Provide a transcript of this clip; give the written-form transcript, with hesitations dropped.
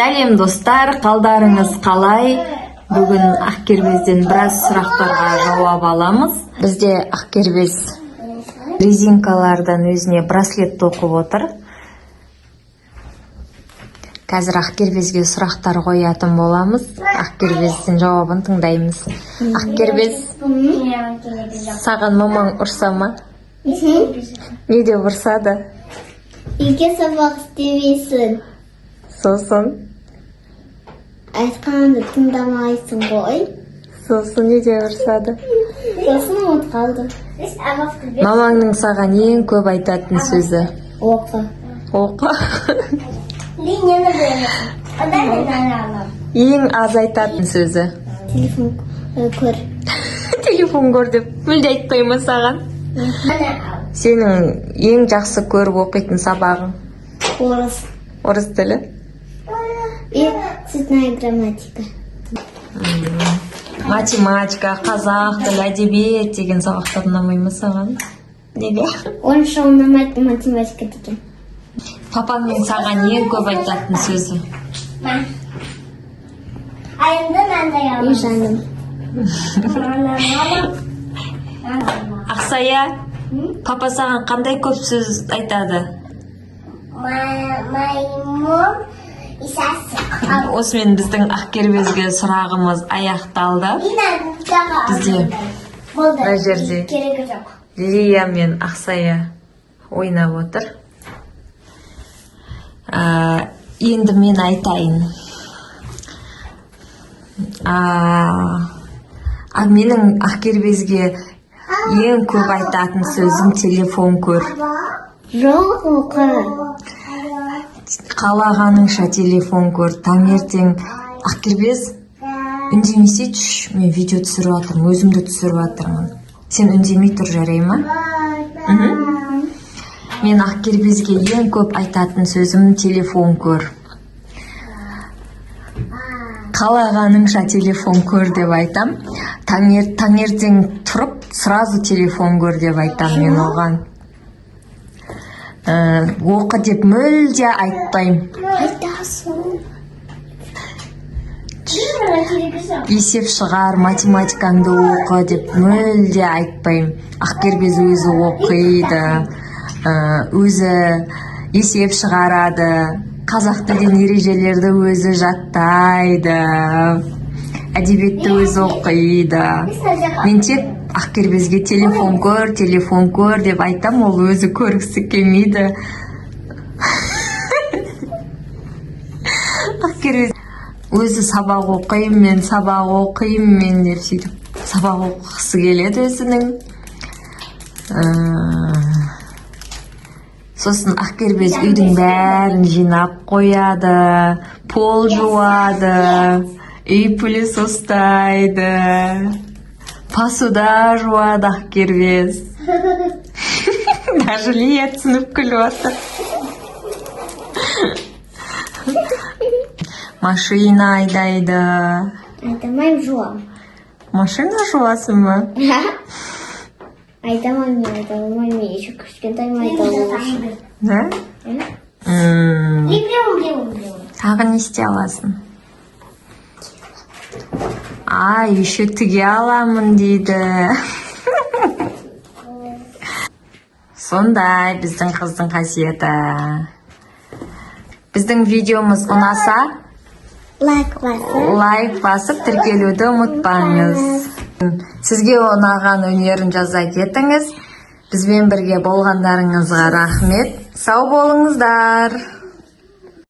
Сәлем, достар, қалдарыңыз қалай? Бүгін Ақкербезден біраз сұрақтарға жауап аламыз. Бізде Ақкербез резинкалардан өзіне браслет тоқып отыр. Қазір Ақкербезге сұрақтар қоятын боламыз. Ақкербездің жауабын тыңдаймыз. Ақкербез, саған мамаң ұрса ма? Не деп ұрсады? Үйге сабақ істемейсің. Сосын? Айтқанымды тыңдамайсың ғой. Сосын не деп ұрсады? Сосын ұмытып қалдым. Мамаңның саған ең көп айтатын сөзі? Оқы. Оқы. Ең аз айтатын сөзі? Телефон көр. Телефон көр деп мүлде айтпай ма саған? Сенің ең жақсы көріп оқитын сабағың? Орыс. Орыс тілі. И цветная грамматика. Математика, қазақ тілі, әдебиет деген сабақтар ұнамай ма саған? Неге? Онша ұнамайды математика деген. Папаңның саған ең көп айтатын сөзі? Үй, жаным. Ақсая, папа саған қандай көп сөз айтады? Осымен біздің Ақкербезге сұрағымыз аяқталды. Бізде мына жерде Керегі жоқ. Лия мен Ақсая ойнап отыр. Енді мен айтайын. Менің Ақкербезге ең көп айтатын сөзім: телефон көр. Жоқ, оқы. Қалағаныңша телефон көр. Таңертең, Ақкербез, үндемесейші, мен видео түсіріп жатырмын, өзімді түсіріп жатырмын. Сен үндемей тұр, жарай ма? Мхм. Мен Ақкербезге ең көп айтатын сөзім: телефон көр. Қалағаныңша телефон көр деп айтам. Таңертең тұрып, сразу телефон көр деп айтам мен оған. Оқы деп мүлде айтпаймын. Айтасың. Есеп шығар, математикаңды оқы деп мүлде айтпаймын. Ақкербез өзі оқиды, өзі есеп шығарады, қазақ тілден ережелерді өзі жаттайды, әдебиетті өзі оқиды. Мен тек Ақкербезге телефон көр, телефон көр деп айтам, ол өзі көргісі келмейді. Ақкербез өзі сабақ оқимын мен, сабақ оқимын мен деп, сөйтіп сабақ оқығысы келеді өзінің. Сосын Ақкербез үйдің бәрін жинап қояды, пол жуады, үй пылесостайды, посуда жуады Ақкербез. Даже Лия түсініп күліп жатыр. Машина айдайды. Айдамаймын, жуам. Машина жуасың ба? Айдамаймын, мен айдамаймын, мен еще кішкентаймын айдау үшін. Да. Тағы не істей аласың? А, еще тіге аламын дейді. Сондай біздің қыздың қасиеті. Біздің видеомыз ұнаса, Лайк басып. Лайк басып, тіркелуді ұмытпаңыз. Сізге ұнаған өнерін жаза кетіңіз. Бізбен бірге болғандарыңызға рахмет. Сау болыңыздар.